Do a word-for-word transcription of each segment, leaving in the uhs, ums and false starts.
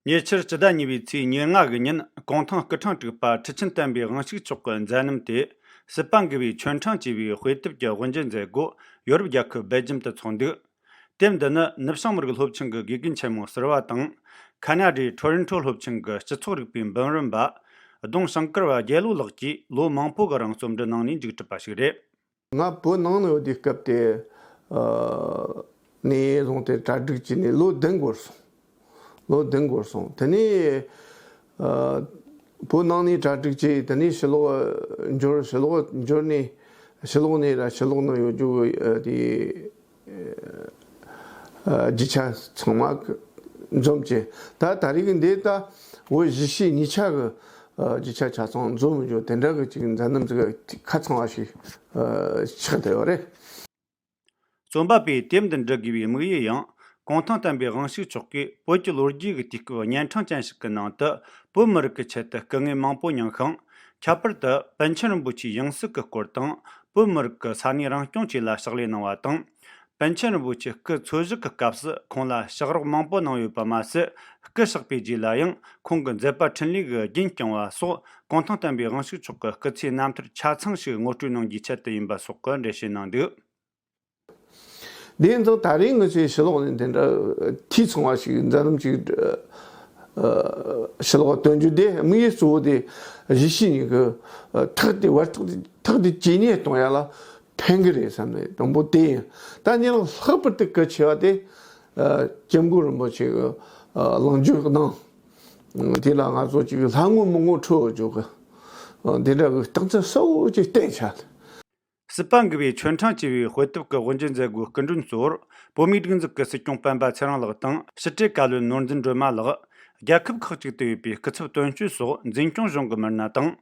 ཉེ་ཆར་སྤྱི་ཟླ་གཉིས་པའི་ཚེས་ཉེར་ལྔ་གི་ཉིན་གུང་ཐང་སྐུ་ཕྲེང་དྲུག་པ་ཁྲི་ཆེན་བསྟན་པའི་དབང་ཕྱུག་མཆོག་གི་མཛད་རྣམ་དེ་སྲིད་པ་འགུལ་བའི་ཆོ་འཕྲེང་ཅེས་པའི་དཔེ་དེབ་ཀྱི་དབུ་འབྱེད་མཛད་སྒོ་ཡོ་རོབ་རྒྱལ་ཁབ་སྦེལ་ཇམ་དུ་འཚོགས་འདུག་དེབ་འདི་ནི་ནུབ་བྱང་མི་རིགས་སློབ་ཆེན་གྱི་དགེ་རྒན་ཆེན་མོ་ཟུར་པ་དང་། ཁ་ན་ཌའི་ཊོ་རོན་ཊོ་སློབ་ཆེན་གྱི་སྤྱི་ཚོགས་རིག་པའི་འབུམ་རམས་པ་ལྡོང་ཞང་ཀར་བ་རྒྱལ་ལོ་ལགས་ཀྱིས་ལོ་མང་པོ་གི་རིང་རྩོམ་འབྲི་གནང་ནས་མཇུག་གྲུབ་པ་ཞིག་རེད། ང་བོད་ནང་ནས་ཡོད་དུས་སྐབས་དེ་ཨ་ནས་བཟུང་སྟེ་གྲ་སྒྲིག་བྱས་ནས་ལོ་བདུན་འགོར་སོང་། ལོ་བདུན་འགོར་སོང་། དེ་ནས་ཨ་བོད་ནང་ནས་གྲ་སྒྲིག་བྱས། དེ་ནས་ཕྱི་ལོགས་འབྱོར། ཕྱི་ལོགས་འབྱོར་ནས་ཕྱི་ལོགས་ནས་ར་ཕྱི་ལོགས་ནང་ཡོད་རྒྱུ་ཨ་དེ་ཨ་རྒྱུ་ཆ་ཚང་མ་འཛོམས་བྱས། ད་ད་རེས་ཀྱི་འདི་ད་འོ་བཞི་བཅུ་ཞེ་གཉིས་ཆ་གི་ཨ་རྒྱུ་ཆ་ཆ་ཚང་འཛོམས་ཡོད། དེ་འདྲ་གི་ཅིག་མཛད་རྣམ་ཅིག་ཁ་ཚང་བ་ཞིག་ཨ་ཆགས་བསྡད་ཡོད་རེད། རྩོམ་པ་པོས་དེབ་འདི་འབྲི་དགོས་པའི་དམིགས་ཡུལ་ཡང་། གུང་ཐང་བསྟན་པའི་དབང་ཕྱུག་མཆོག་གིས་བོད་ཀྱི་ལོ་རྒྱུས་ཀྱི་དུས་སྐབས་གཉན་འཕྲང་ཅན་ཞིག་གི་ནང་དུ་བོད་མི་རིགས་ཀྱི་ཆེད་དུ་སྐུ་ངལ་མང་པོ་མྱངས་ཤིང་། ཁྱད་པར་དུ་པཎ་ཆེན་རིན་པོ་ཆེའི་ཡང་སྲིད་ཀྱི་སྐོར་དང་། བོད་མི་རིགས་ཀྱི་ས་གནས་རང་སྐྱོང་བཅས་ལ་ཕྱག་ལས་གནང་བ་དང་། པཎ་ཆེན་རིན་པོ་ཆེའི་སྐུ་འཚོ་བཞུགས་ཀྱི་སྐབས་སུ་ཁོང་ལ་ཕྱག་རོགས་མང་པོ་གནང་ཡོད་པ་མ་ཟད། སྐུ་གཤེགས་པའི་རྗེས་ལ་ཡང་ཁོང་གི་མཛད་པ་འཕྲིན་ལས་ཀྱི་རྒྱུན་བསྐྱངས་པ་སོགས། གུང་ཐང་བསྟན་པའི་དབང་ཕྱུག་མཆོག་གི་སྐུ་ཚེའི་རྣམ་ཐར་ཆ་ཚང་ཞིག་ངོ་སྤྲོད་གནང་རྒྱུའི་ཆེད་དུ་ཡིན་པ་སོགས་ཀྱི་འགྲེལ་བཤད་གནང་འདུག་དེ་ཡིན་ཙང་ད་རེས་ང་ཚོས་ཕྱི་ལོགས་ནས་དེ་འདྲ་འཐུས་ཚང་བ་ཞིག་མཛད་རྣམ་ཅིག་ཨ་ཕྱི་ལོགས་སྟོན་རྒྱུ་དེ་དམིགས་ཡུལ་གཙོ་བོ་དེ་གཞིས་བྱེས་གཉིས་ཀྱི་ཨ་ཐག་དེ་བར་ཐག་དེ་ཐག་དེ་ཇེ་ཉེ་གཏོང་ཡ་ལ་ཕན་གི་རེད་བསམ་ནས། དང་པོ་དེ་ཡིན། ད་ཉེ་ལམ་ལྷག་པར་དུ་གལ་ཆེ་བ་དེ་ཨ་སྐྱབས་མགོན་རིན་པོ་ཆེ་གི་ཨ་ལོ་རྒྱུས་གནང་། དེ་ལ་ང་ཚོ་ཅིག་ལྷ་ངོ་མི་ངོ་འཕྲོད་འཇོག་གི་ཨ་དེ་འདྲ་གི་རྟགས་མཚན་གསལ་བོ་ཅིག་བསྟན་ཆ། སྲིད་པ་འགུལ་བའི་ཆོ་འཕྲེང་ཅེས་པའི་དཔེ་དེབ་ཀྱི་དབུ་འབྱེད་མཛད་སྒོའི་སྐུ་མགྲོན་གཙོ་བོར་བོད་མིའི་སྒྲིག་འཛུགས་ཀྱི་སྲིད་སྐྱོང་སྤེན་པ་ཚེ་རིང་ལགས་དང་། ཕྱི་དྲིལ་བཀའ་བློན་ནོར་འཛིན་སྒྲོལ་མ་ལགས། རྒྱལ་ཁབ་ཁག་ཅིག་ཏུ་ཡོད་པའི་སྐུ་ཚབ་དོན་གཅོད་སོགས་འཛིན་སྐྱོང་གཞུང་གི་མི་སྣ་དང་།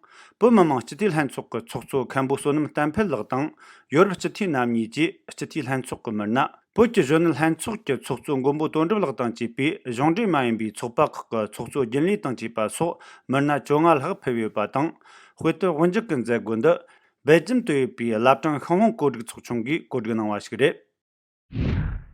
བོད་མི་མང་སྤྱི་འཐུས་ལྷན་ཚོགས་ཀྱི་ཚོགས་གཙོ་མཁན་པོ་བསོད་ནམས་བསྟན་འཕེལ་ལགས་དང་། ཡོ་རོབ་སྤྱི་འཐུས་རྣམ་གཉིས་བཅས་སྤྱི་འཐུས་ལྷན་ཚོགས་ཀྱི་མི་སྣ། བོད་ཀྱི་གཞོན་ནུ་ལྷན་ཚོགས་ཀྱི་ཚོགས་གཙོ་མགོན་པོ་དོན་གྲུབ་ལགས་དང་བཅས་པའི་གཞུང་འབྲེལ་མ་ཡིན་པའི་ཚོགས་པ་ཁག་གི་ཚོགས་གཙོ་རྒྱུན་ལས་དང་བཅས་པ་སོགས་མི་སྣ་བཅོ་ལྔ་ལྷག་ཕེབས་ཡོད་པ་དང་། དཔེ་དེབ་དབུ་འབྱེད་ཀྱི་མཛད་སྒོ་འདི་སྦེལ་ཇམ་དུ་ཡོད་པའི་བླ་བྲང་ཤིང་ལྷུང་བཀོད་སྒྲིག་ཚོགས་ཆུང་གིས་བཀོད་སྒྲིག་གནང་བ་ཞིག་རེད།